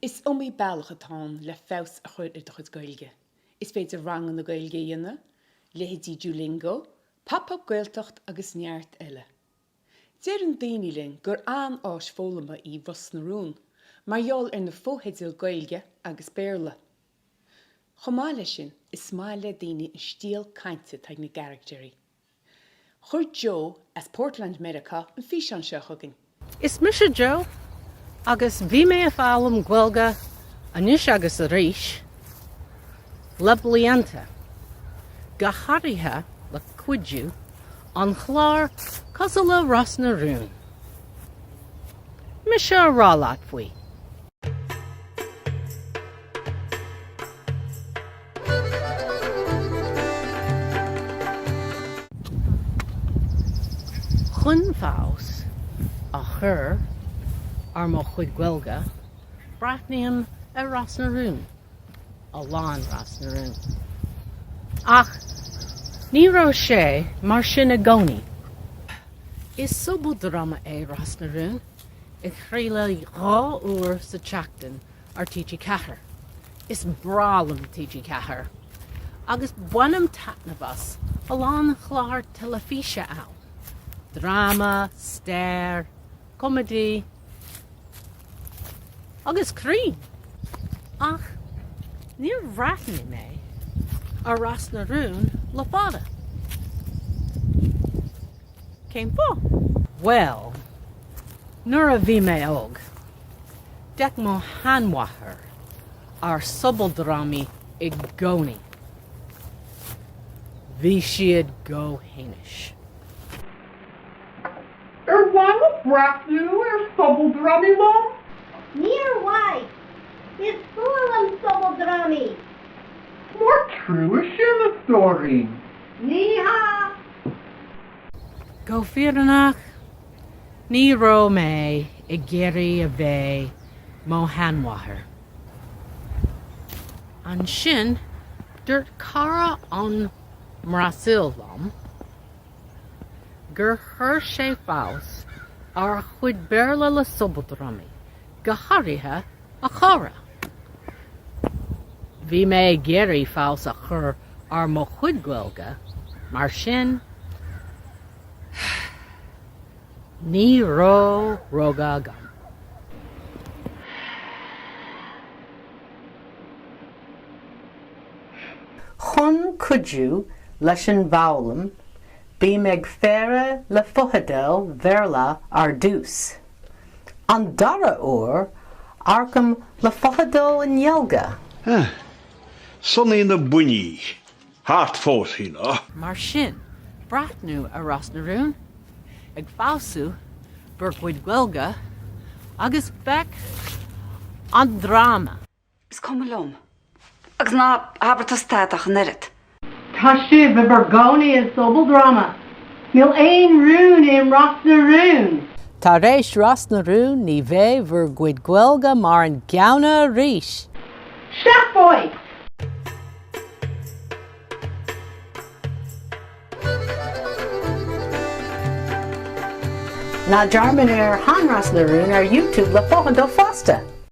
Is iomaí bealach atá ann le feabhas a chur ar do chuid Gaeilge. Is féidir ranganna Gaeilge a dhéanamh, leithéidí Duolingo, Pop Up Gaeltacht agus neart eile. Deireann daoine linn gur an-áis foghlama í Ros na Rún mar gheall ar na fotheidil Gaeilge agus Béarla. Chomh maith leis sin, is maith le daoine an stíl cainte atá ag na gcaractéirí. Chuir Joe as Portland, Meiriceá an físeán seo chugainn. Is mise Joe agus bhí mé ag foghlaim Gaeilge anois agus arís le blianta, go háirithe le cuidiú an chlár cosúil le Ros na Rún. Mise a rá leat faoi. Chun feabhas a chur ar mo chuid Gaeilge, breathnaím ar Ros na Rún, a lán Ros na Rún. Ach ní raibh sé mar sin i gcónaí. Is sobaldráma é Ros na Rún, ag craoladh 2 uair sa tseachtain ar TG4. Is breá liom TG4 agus bainim taitneamh as a lán chlár teilifíse ann, dráma, stair, comedy agus cruinn! Ach níor bhreathnaigh mé ar Ros na Rún le fada. Cén fáth? Bhuel, nuair a bhí mé óg, D'fhéach mo sheanmháthair ar sobaldrámaí i gcónaí. Bhí siad go hainnis. Ar mhaith leat breathnú ar sobaldrámaí liom? Níor mhaith. Is fuath liom sobaldrámaí. Is mór trua sin, a stóirín. Ní hea. Go fírinneach, ní raibh mé ag iarraidh a bheith mo sheanmháthair. Ansin, dúirt cara ón mBrasaíl liom gur chuir sé feabhas ar a chuid Béarla le sobaldrámaí, go háirithe a chara. Bhí mé ag iarraidh feabhas a chur ar mo chuid Gaeilge, mar sin ní raibh rogha agam. Chun cuidiú leis an bhfoghlaim, bím ag faire le fotheidil Bhéarla ar dtús. An dara huair, amharcaim le fotheidil i nGaeilge. Sonaí na buinní thart fós, shílfeá. Mar sin, breathnú ar Ros na Rún, ag feabhsú bhur gcuid Gaeilge agus féach an dráma. Is cuma liom. Agus ná habair tusa tada ach an oiread. Tá sibh i bhur gcónaí i sobaldráma. Níl aon rún i Ros na Rún. Tar éis Ros na Rún ní bheidh bhur gcuid Gaeilge mar an gceanna arís! Seafóid! Ná dearmad ar shean Ros na Rún ar YouTube le fotheidil fosta!